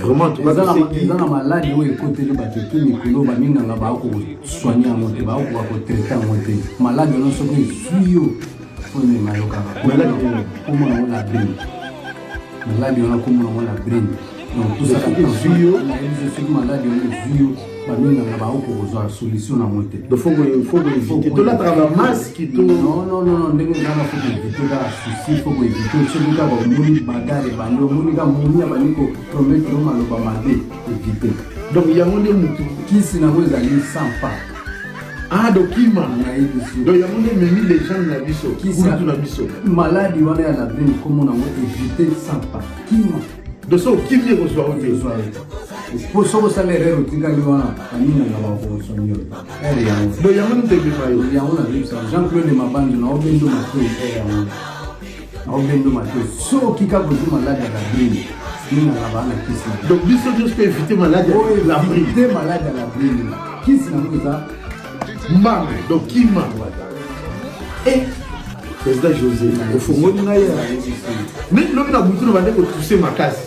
Toyokaki vraiment. Eza na maladi oyo ekoteli bato eki mikolo, baminganga bakosoigne yango te, bakokoka kotraite yango te. Maladi wana, soki ezwi yo, fo emema yo kaka. Kombo nango la brine. Maladi wana, kombo nango la brine. Donc tosala attention. Nayebi so soki maladi wana ezwi yo, baminganga bakokoka kozwa solution nango te. Donc faut koéviter, tolataka bamasque to? Non, non, non, ndenge ezanga, faut koéviter kaka souci, faut koéviter. Soki kaka omoni bagarre ebandi, omoni kaka momi abandi kopromettre yo maloba mabe, éviter. Donc yango nde mutu? Kisi nango ezali sans pas. Ah, donc kima. Nayebisi. Donc yango nde ememi légende na biso, kulutu na biso. Maladi wana ya labrine, kombo nango éviter sans pas, kima. Donc so okimi, ekozwa yo te? Ezwa yo po soki osala erreur, otikali wana, baminganga bakosoni yo ere yango. Donc yango nde emema yo? Yango nazobisa Jean Claude Mabanzo, na obendo matoi ere yango, na obendo matoi. Soki kaka ozwi maladi ya labrine, minganga baa na kisi. Donc biso nyonso to éviter maladi ya labrine. Éviter maladi ya labrine, kisi nango eza mbango, donc kima. Eh, président José, ofongoli ngai ya lobi na butu, na bande kotousse makasi.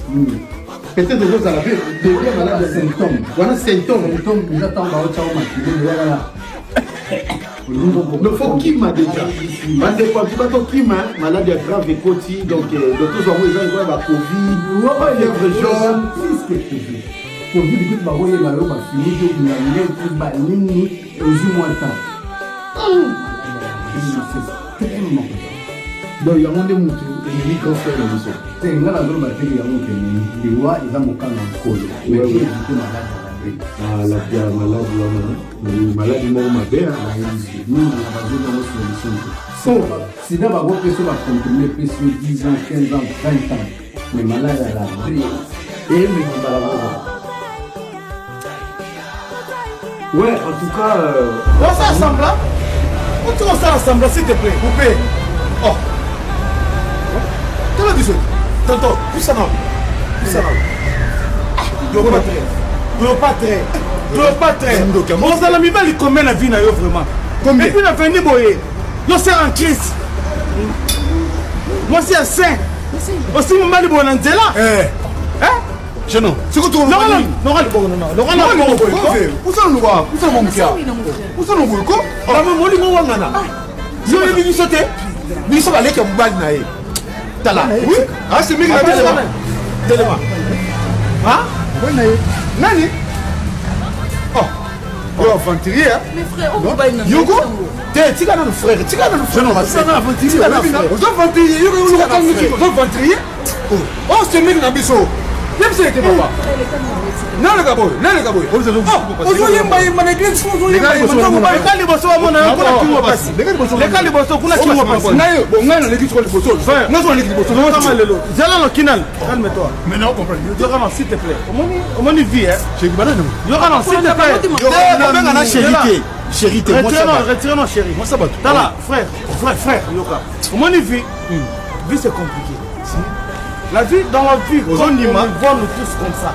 Peut-être okozala mpe début ya maladi ya symptôme. Wana symptôme. Symptôme eza ntango baotiako makilelo yakala. Donc faut kima déjà, bandeko. En tout cas tokima, maladi ya grave ekoti. Donc tozwa yango, eza lokola bacovid, fièvre jaune. Plus que Covid. Covid kutu bakoyeba yo, bafini te, obima neti banini, ozwi mwa temps. C'est très mortel. Donc yango nde mutu ememi grand frère na biso? Te, nga nazoloba teke yango okememi liwa, eza mokano ya Nkolo, mais évite maladi ya labrine. Ya maladi wana, maladi moko mabe. Mingi bazwi yango solution te. Sida bakopesa bacomprime, epesi yo 10 ans, 15 ans, 20 ans, mais maladi ya labrine Eyemema mbala moko. Ouais, en tout cas. On fait semblant. On fait semblant, s'il te plaît. Coupé. Oh. Tala biso. Tonton, poussa non. Poussa non. Yo pas très. Yo pas très. Yo pas très. Ozala mibali combien na vie na yo vraiment? Combien? Et puis na veni boye. Yo sœur en Christ. Moi c'est un saint. Aussi mobali boye na nzela. Eh. Hein? Jeune homme. C'est quoi ton Lokola libongo no. Lokola libongo boye ko. Pusana luka, pusana mo mukia. Pusana boye ko. Ba molingo wangana. Yo yebi biso te. Biso baleki ya mobali na ye. Tala. Oui. Ah, c'est mingi na telema. Telema. Ah? Nani? Oh. Yo aventurier, hein? Mais frère, on mobali na Yoko? Te, tika nanu frère, tika nanu frère. Tika Tika nanu. Ozo aventurier, yo ozo aventurier. Oh, c'est mingi na biso. Yebisa ete papa. Naleka boye, naleka boye. Ozoyembayemba na église, ozoyembayemba. Leka liboso, wamona yo kuna kingo pasi. Leka liboso kuna kingo pasi. Ngai, bon, ngai naleki sikoyo liboso. Ngai sikoyo naleki liboso. Kama lelo. Zala no kinal. Calme-toi. Maintenant, on comprend. Yoka non, s'il te plaît. Omoni, omoni vie, hein. Chéri, banane. Yoka non, s'il te plaît. Obenga na chéri te. Chéri te. Retire non, retire non, chéri. Moi ça bato. Tala, frère, frère, frère, yoka. Omoni vie. Vie, c'est compliqué. La vie, dans la vie, on voit nous tous comme ça.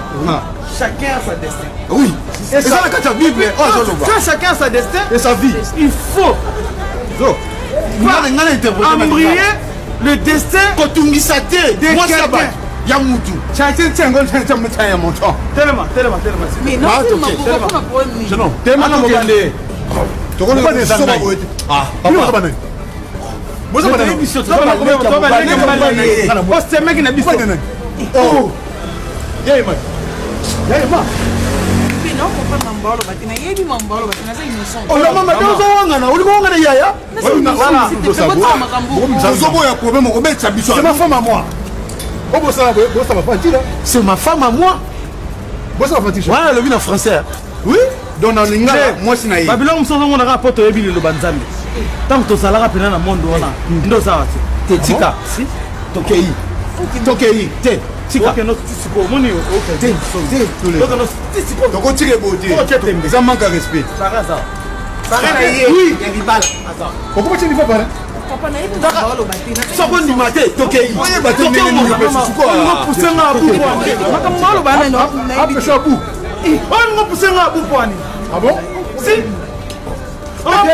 Chacun a sa destin. Oui. Et ça, la Bible, quand chacun a sa destin et sa vie, il faut embrayer le destin. Kotungisa te. De Moi ça quelqu'un. bato. Ya mutu. Telema, telema, telema. Mais non, c'est ma problème. Jeune homme. Telema na mobande. Ah, papa. Boza banani? Osemeki na biso. Oh. Yayema. Yayema. Mais non, comprendre mambo oloba te, nayebi mambo oloba te, naza innocent. Oh la mama, ozo wangana, olingo wangana yaya? Naza innocent, s'il te plaît, botika makambo. Ozoboya problème, okobetisa biso. C'est ma femme à moi. Oh, bosala bosala ba C'est ma femme à moi. Bosala fantile. Wana alobi na français. Oui. Donc na lingala mwasi na ye. Babiloko mosusu ozomonaka mpo toyebi liloba Nzambe. Ntango tozalaka mpena na monde wana nde ozala te. Te, tika. Si. Tokei. Tokei. Te. Tika. Okende ti sikoyo, omoni. Te. Te. Okende ti sikoyo. Tokotika eboye te. Eza manque ya respect. Sara aza. Sara na ye Oui. ya libala aza. Okoma tieni fa pare. Papa, nayebi mambo oloba te, naza Soko ndima te, tokei. Oyeba te ndenge nini opesi sikoyo. Olingo puse nga abu pwani. Makambo oloba nani? Apesa bu. Olingo puse nga abu pwani. Ah bon? Si.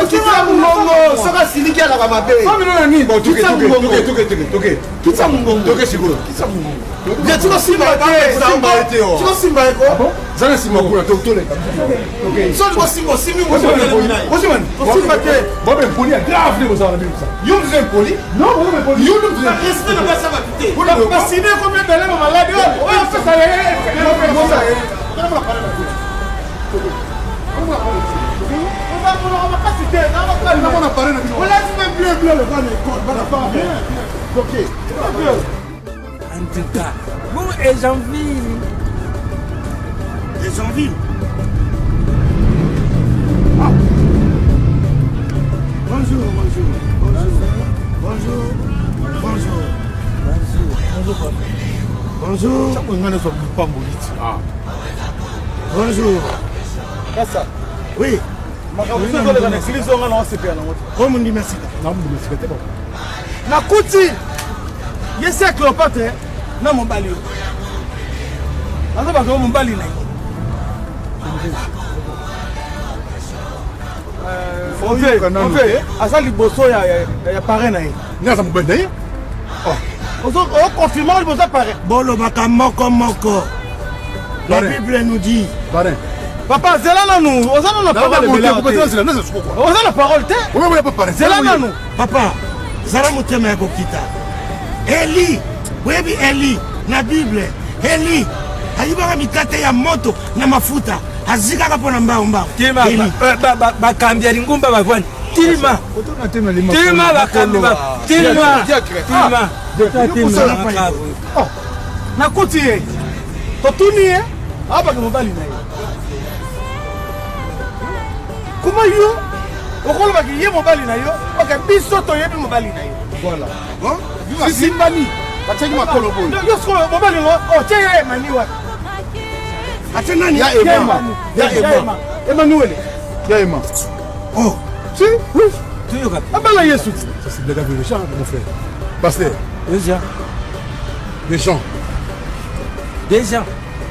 Kitisa mongongo, soki asiliki alaka mabe. Famille na nini? Bon, toke, Kitisa toke, mongongo. toke, toke, toke. Kitisa mongongo. Toke sikoyo. Kitisa mongongo. Viens, tu kosimba te. Tu kosimba ye ko. Za na nsima kuna toleka. Soki kosimba osimbi moto otelemi na ye. Osimba Kosimba te. Bobe impoli ya grave nde bozala na bino sa. Yo moto oza impoli. Non, bobe impoli. Yo nde moto oza Respect na basi ya bato te. Basine ekomi ebele ba maladi oyo oyo apesa ye. Olati mpe bleu bleu lokola na école bana Ok. En tout cas, bon, et Jeanville. Et Jeanville. Ah. Bonjour, bonjour. Bonjour. Bonjour. Bonjour. Bonjour. Bonjour. Bonjour. Ah. Bonjour. Kasa. Oui. Makambo mosusu ezoleka na eglise oyo nga na osepela nango te. Oyo mondimi ya sika. Na mondimi ya sika te papa. Nakuti ye se Cléopâtre na mobali oyo. Nazo bato mobali na ye. Aza liboso ya parrain na ye. Nga aza mobali na ye. Ozo confirme liboso ya parrain. Bolobaka moko moko. La Bible nous dit. Parrain. Papa, zela nanu, oza nanu na parole ebele awa te. Oza na parole te. Zela nanu. Papa, zala motema ya kokita. Eli, oyebi Eli na Bible, Eli ayibaka mikate ya moto na mafuta azikaka mpo na mbao mbao. Tima bakambi ya lingomba bavwani. Tilima. Tilima bakambi ba. Tilima. Tilima. Tilima. Nakuti ye. Totuni ye, abaki mobali na ye. Kuma yo okolobaki ye mobali na yo, oke biso toyebi mobali na yo. Voilà. Sisimbani batiaki makolo boye. Yo sikoyo mobali ngo otie ye Emani wapi? Atie nani? Ya Ema. Ya Ema. Emmanuel. Ya Ema. Oh. Si? Oui. Abala Yesu. Ça c'est blague avec les gens, mon frère. Pasteur. Déjà. Des gens. Des gens.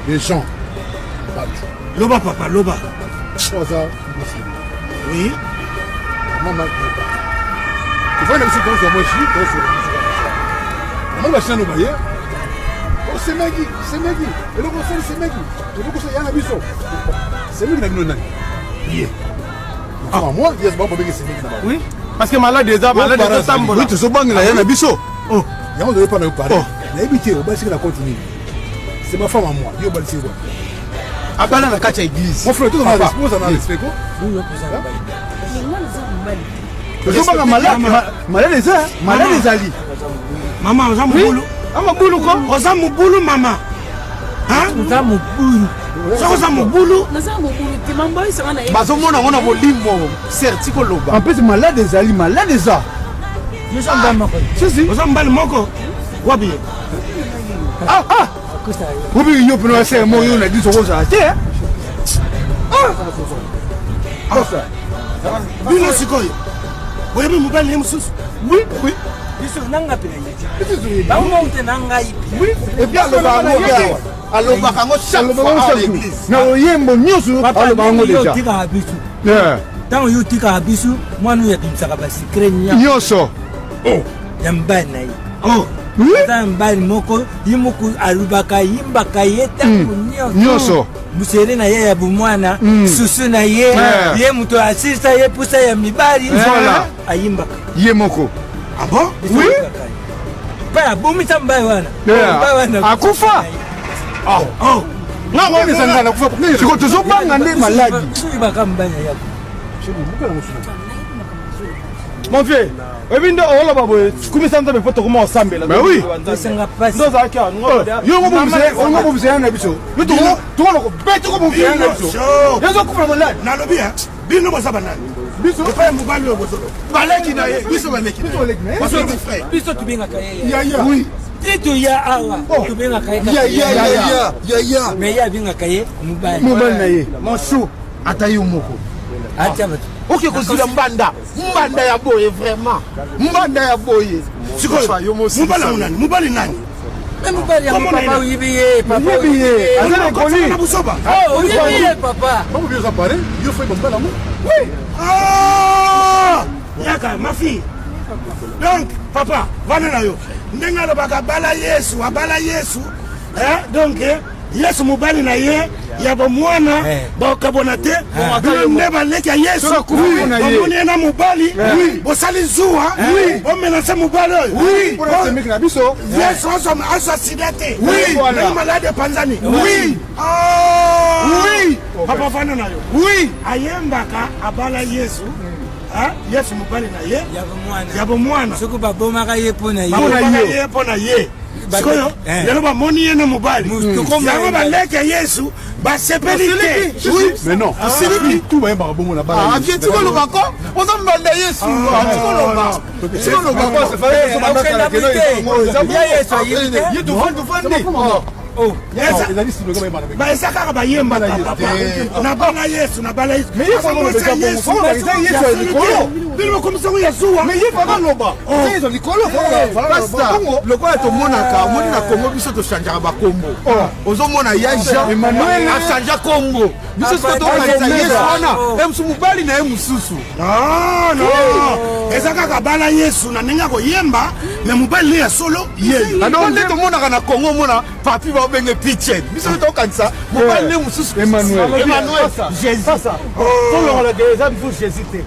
Des gens. Bato. Loba papa, loba. Oza Oui. Mama. Tofanda biso tozwa mwa jus, tozwa namoni bachina no baye osemeki semeki eloko osali semeki eloko osali ya na biso semeki na bino nani ye moi yes bango babenge semeki na bango Oui. Parce que malade eza malade ezotambola. Oui, tozobangela ya na biso. Yango toyebi pa na yo pare. Nayebi te obalisiki na compte nini. C'est ma femme à moi. Yo obalisi ye kwa. Abala na kati ya église. Mon frère, tozana na respect ko. Tozobanga malade, malade eza, malade ezali. Mama, oza mobulu. Mobulu ko? Oza mobulu mama. Oza mobulu. Soki oza mobulu. Naza mobulu te, mambo esanga na ye. Bazomona ngo na molimo, serti koloba. En plus malade ezali, malade eza. Si, si. Oza mobali moko. Wapi ye? Ah ah. Obi yo pena se mo yo na diso kozala te. Ah. Bino sikoyo. Oyebi mobali ye mosusu? Oui, oui. Biso nanga mpe na ye. Bango te na ngai. Oui. Et puis alobaka yango awa. Alobaka yango chaque fois à l'église. Na loyembo nyonso alobaka yango déjà. Otikaka biso. Ntango yo otikaka biso, mwana oyo abimisaka basekre nyonso ya mobali na ye. Aza na mobali moko, ye moko alobaka, ayimbaka ye ntango nyonso. Musele na ye ya bomwana, susu na ye, ye moto asilisa ye pusa ya mibali, ayimbaka ye moko. Ah bon? Oui. Mpe abomisa mobali wana. Mobali wana akufa. Oh. Siko tozobanga nde maladi. Soki mobali na ye. Mon vieux, oyebi nde oloba boye kumisa nzambe mpo tokoma osambela. Mais oui. Nde ozalaki awa. Yo ngo bomisa ya na biso. Yo tokona kobeta ko bomisa ya na biso. Yo ozokufa maladi. Nalobi bino boza banani? Biso epai ya mobali oyo bozoloba. Baleki na ye, biso baleki na ye. Biso frère. Biso tobengaka ye. Yaya. Oui. Ti toya awa tobengaka ye. Yaya yaya yaya. Mais ye abengaka ye mobali. Mobali na ye. Mon chou, ata yo moko. Atia bato. Oke kozila mbanda, mbanda ya boye vraiment. Mbanda ya boye. Sikoyo mobali yango nani? Mobali nani? Mobali yango papa oyebi ye, papa oyebi ye. Aza na koli. Na busoba. Oh, oyebi ye papa. Bango bio za pare, yo fai mobali yango. Oui. Ah! Yaka ma fille. Donc papa, vana na yo. Ndenge alobaka abala Yesu, abala Yesu. Eh, donc eh, yesu mobali na ye ya bomwana eh. bakabona te bino nde baleki ya yesu bamoni ye na mobali bosali zuwa bomenase mobali oyo yesu azwa sida te ndenge maladi epanzani ah! papa fanda na yo ayembaka abala yesu yesu mobali na ye ya bomwana soki babomaka ye mpo na ye mpo na ye sikoyo eh. lelo bamoni ye na mobali yango baleki ya yesu basepeli te mais non asiliki tu bayembaka bongo na bana avie tika oloba ko oza mobali na yesu tika oloba tika oloba ye tofandi tofandi Oh. Eza kaka bayembaka papa nabala yesu nabala yesu bino bokomisango ya zuwa lokola tomonaka omoni na kongo biso tochangeaka bakombo oh. ozomona ya jean achangea kombo biso siko tokanisa yesu wana oh. mosu mobali na ye mosusu non non eza kaka bala yesu na ndenge akoyemba me mobali ne ya solo ye nde tomonaka na kongo omona papi baobenge pichen biso nde tokanisa mobali ne mosusu emmanuel emmanuel jésus tolongolaka eza mosusu jésus te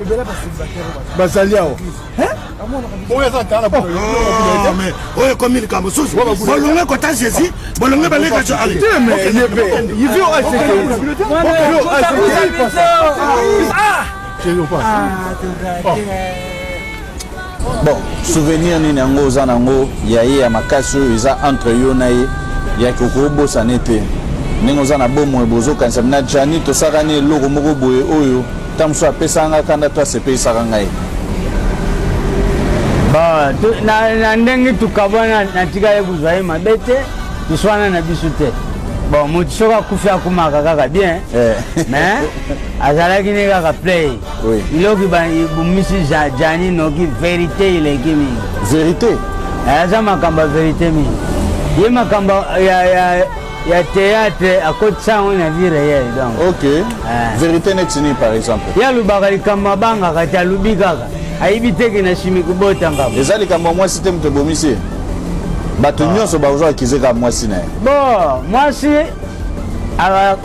ebele baselibatere bazali awa oyo aza tala oyo ekomi likambo mosusu bolongo ekota jésus bolongo baleka jo ale Bon, souvenir nini yango oza nango ya ye ya makasi oyo eza entre yo na ye ya kokobosana te ndenge oza na bomoi bozokanisa na Gianni tosakani eloko moko boye oyo ntango mosusu apesaka nga kanda to asepelisaka ngai Bon, tu, na, na ndenge tukabwana natikali kozwa ye mabe te toswana na biso te bon moto soki akufi akumaka kaka bien eh. mais azalaki ne kaka play Oui. Biloko ebomisi Gianni noki verite eleki mingi. Verite? Eh, aza makambo ya verite mingi. Ye makambo ya, ya, ya théâtre akotisa yango na vie réelle donc. Ok. Eh. Verite neti nini par exemple? Ye alobaka likambo abangaka te alobi kaka. Ayebi te ke na nsima ekobota ngambo. Eza likambo ya mwasi te moto ebomisi ye. Bato ah. nyonso bakozwa akize kaka mwasi na ye. Bon, mwasi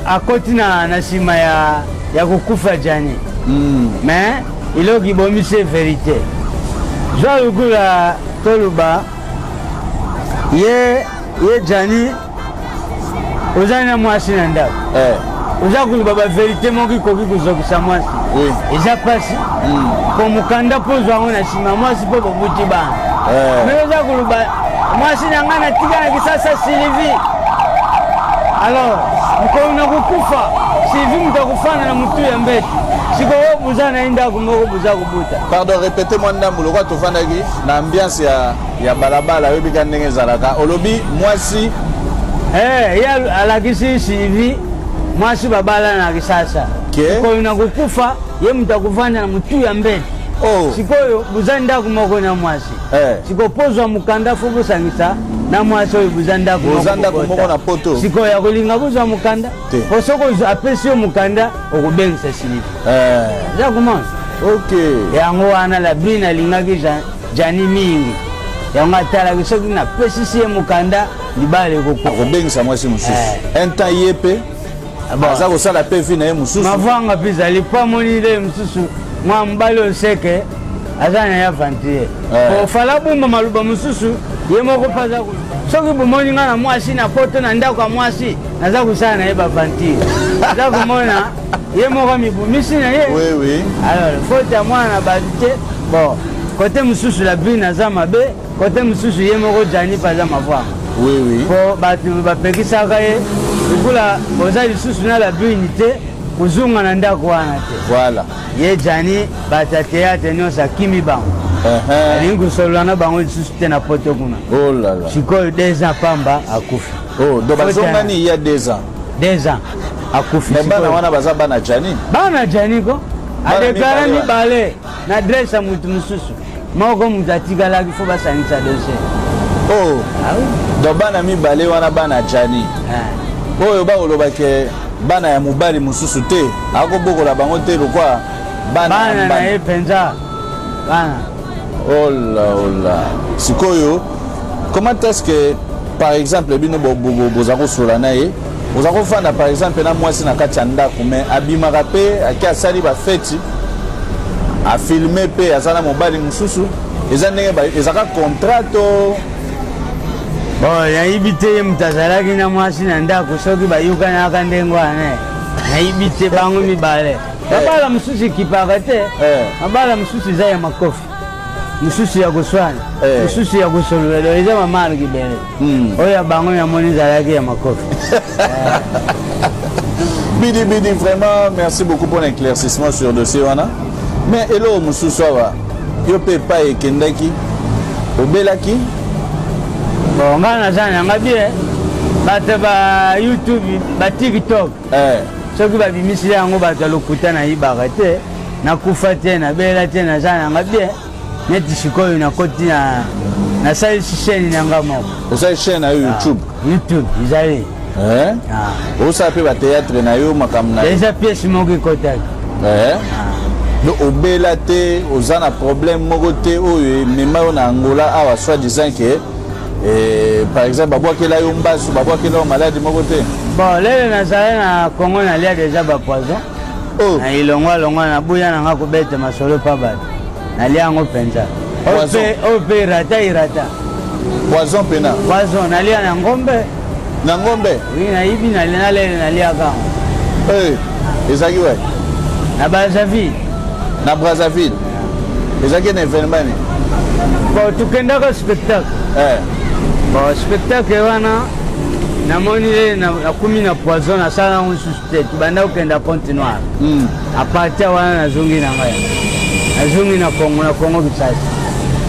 akoti na, na nsima ya, ya kokufa jani mm. mais eloko ebomisi ye verité zwa lokola toloba ye ye jani oza na mwasi na ndako eh. oza koloba baverité moko ekoki kozokisa mwasi oui. eza mpasi mm. po mokanda mpo ozwa yango na nsima mwasi mpo bobuti bana eh. me oza koloba mwasi na ngai natika na kisasa sylvie alors mokolo na kokufa sylvie moto akofanda na motu ya mbeto sikoyo boza na ye ndako moko boza kobuta pardon répétez mwa ndambo lokola tofandaki na ambiance ya, ya balabala oyebi ka ndenge ezalaka olobi mwasi eh, ye alakisi sylvie mwasi babala na kisasa mokolo na kokufa ye moto akovanda na motu ya mbeto oh. sikoyo boza ndako moko na mwasi eh. sikoyo mpo ozwa mokanda fo bosangisa na mwasi oyo boza ndako moko na poto sikoyo ya kolinga bozwa mokanda po soki apesi yo mokanda okobengisa silipi eh. eza komona ok yango wana labrine alingaki jani mingi yango atalaki soki napesisi ye mokanda libala ekokufa akobengisa mwasi mosusu eh. un temps ye mpe ah aza kosala mpe vi na ye mosusu mavwanga mpe ezali mpo amoni nde mosusu mwa mobali oyo seke aza na ye aventurier eh. ofala bumba maloba mosusu ye moko mpe aza soki bomoni ngai na mwasi na poto na ndako ya mwasi naza kosala na ye baventure aza komona ye moko amibumisi na ye oui, oui. alors faute ya mwana na bato te bon kote mosusu la brine aza mabe Kote mosusu ye moko Gianni mpe aza mavwanga. Oui, oui. Po bato bapekisaka ye lokola oza lisusu na la brune te kozonga na ndako wana te. Voilà. Ye Gianni bato ya théâtre nyonso akimi bango. Uh -huh. Alingi kosolola na bango lisusu te na poto kuna. Oh là là. Sikoyo deux ans pamba akufi. Oh, donc bazongani il y a deux ans. Deux ans akufi. Mais bana wana baza bana Gianni. Bana Gianni ko. Adeklare mibale na adresse ya moto mosusu. Moko moto atikalaki fo basangisa dossier. Oh. Ah oui. Donc bana mibale wana bana Gianni. Ah. Oyo bakoloba ke bana ya mobali mosusu te akobokola bango te lokwa bana bana na ye mpenza bana. Ola ola. Sikoyo comment est-ce que Par exemple bino boza kosola na ye, oza kofanda par exemple na mwasi na kati ya ndako, mais abimaka mpe ake asali bafeti, afilme mpe aza na mobali mosusu, eza ndenge ezaka contrat to Bon, nayebi te ye moto azalaki na mwasi na ndako, soki bayokanaka ndenge wana, nayebi te bango mibale. Mabala mosusu ekipaka te, mabala mosusu eza ya makofi, mosusu ya koswana, mosusu ya kosolola, donc eza bamarke ebele. Oyo ya bango namoni ezalaki ya makofi. Bidi Bidi, vraiment, merci beaucoup pour l'éclaircissement sur le dossier wana. Mais eloko mosusu awa, yo mpe epai ekendaki, obelaki? Bon, ngai naza na nga bien, bato ba YouTube, ba TikTok, soki babimisili yango bato ya lokuta, nayibaka te, nakufa te, nabela te, naza na nga bien. Neti sikoyo nakoti na nasalisi chaîne na nga moko. Osali chaîne na yo YouTube? YouTube ezali. Osala mpe bathéâtre na yo, makambo na yo? Eza pièce moko ekotaki. Donc obela te, oza na problème moko te oyo emema yo na Angola awa, soit disant que par exemple babwakela yo mbasu, babwakela yo maladi moko te? Bon, lelo nazali na Congo, nalia déjà bapoison. Oh. Na ilongwa longwa nabuya na nga kobeta masolo pa bato, nalia yango mpenza. Oyo mpe irata irata. Poison mpena? Poison nalia na ngombe. Na ngombe? Oui, nayibi nalele naliaka yango. Ezalaki wapi? Na Brazzaville. Na Brazzaville ezalaki na événement nini? Bon, tokendaka spectacle. Bon, spectacle wana namoni ye nakumi na poison, nasala yango lisusu te. Tobanda kokenda Pointe Noire. À partir wana nazongi na ngai, nazongi na Congo, na Congo Kinshasa.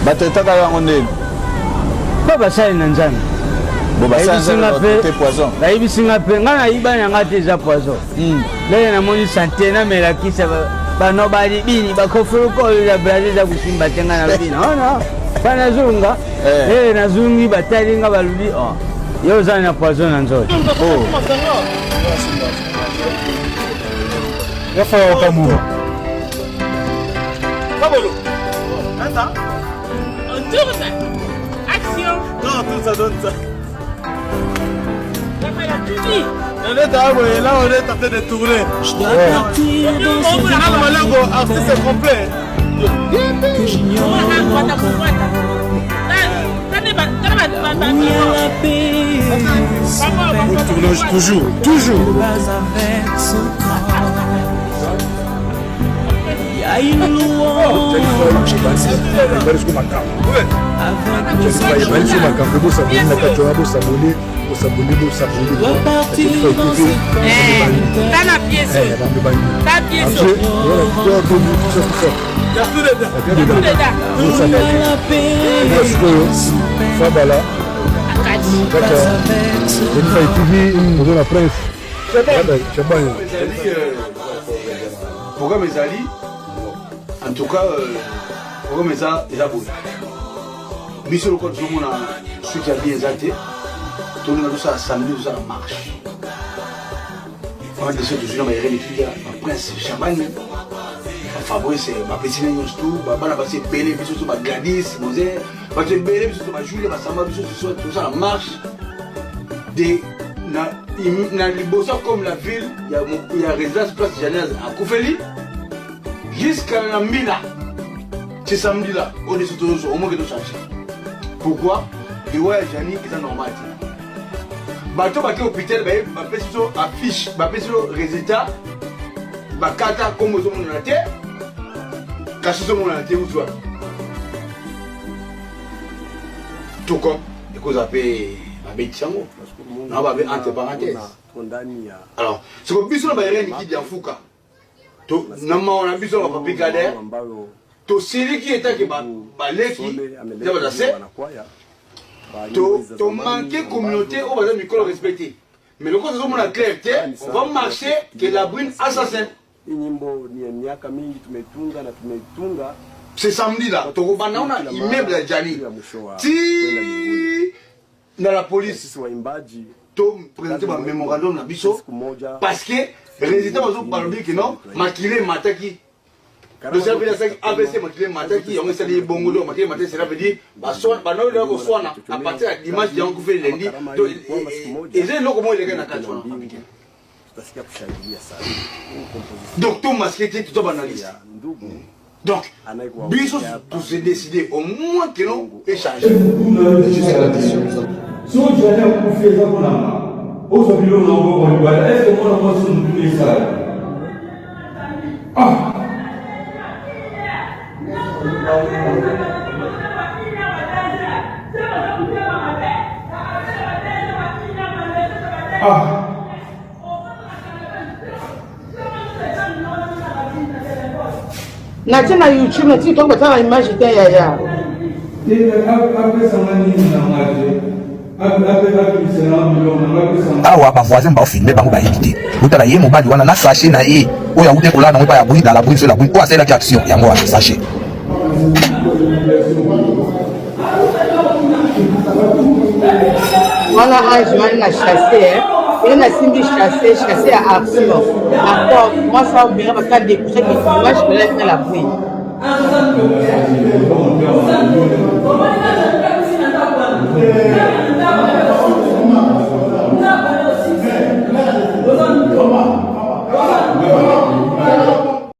Batraitaka yango ndeni? Mpo basali na Nzambe. Bayebisi nga mpe ngai nayiba na nga te, eza poison. Ndenge namoni sante, namelakisa bano balibini bakofuluka ya Brazil eza kosimba te. Ngai nalobi nono, fa nazonga. Nazongi, batali nga, balobi yo oza na poison na nzoto. On tourne. Action. Non, tout ça donne ça. Raphaël a tout dit. On est à là, on est en train de tourner. Je dois partir dans cette Malego, artiste complet. Que j'ignore encore. Où il y a la paix, Au tournage, toujours, toujours. Avec ce corps. Il y a une louange avec Ebali so makambo, bosaboni na kati wana, bosaboni, bosaboni, bosaboni. Repartir dans cette Tala pièce. Ta pièce. La paix, Sikoyo fabala kati ya Jennifer TV, ozo na Prince Chabani. Programme ezali, en tout cas programme eza boye. Biso lokola tozomona suite ya bien eza te, tolinga tosala samedi, tosala marche wana. Deso tozwi na bairene Kida, baprince Chabani, bafabrice, bapesi na nyonso tu, bana basi ebele, biso so bagladis moser, bato ebele, biso so bajulia basamba, biso tosala marche de na liboso comme la ville ya résidence place Genèse akufeli jusqu'à na Mbila. Ce samedi là oyo biso tozozwa omoke tochange. Pourquoi liwa ya Jani eza normal te? Bato bake hôpital, baye bapesi biso affiche, bapesi biso résultat, bakata kombo ezomonana te, kasi ezomonana te uti wapi. Tout comme ekozala mpe babetisi yango na babe entre parenthèse. Alors siko biso na bayereni kidi ya mfuka na mawa na biso na bapapi Kader, tosiliki etake baleki eza baza se tomanke communauté oyo baza mikolo respecté. Mais lokola tozomona clair te, on va marcher que la brune assassin. Hii nyimbo ni ya miaka mingi tumetunga na tumeitunga. Ce samedi là tokobanda ona immeuble ya Jani ti na la police. Sisi waimbaji to présenter ba mémorandum na biso, parce que résultat bazo balobi ke non, makili emataki. Donc cela veut dire asalaki avc makila emataki yango esali ye bongo donc makila emataki cela veut dire banoi koswana à partir ya dimanche yango kufeli lundi donc eza eloko moko elekaki na kati wana. Donc to masque te toza baanalyste. Donc biso tose décider au moins que non échanger. Soki Gianni akufi eza mpo na nga. Ozwa biloko na maboko ya libala. Est-ce que mwana mwasi motu esala? Ah! Ah! Natie na youtube na tiktok batia na image te yaya. Awa ba voisin bao filme bango bayebi te botala ye mobali wana na sachet na ye oyo awuti kolala nango epai ya brune dans la brune sur la brune oyo asalelaki action yango wana sachet. Wana ange wana na chasse eh. Ye nasimbi chasse chasse ya action accord mwasi aobera baka dekusaki image pelaki na la brune.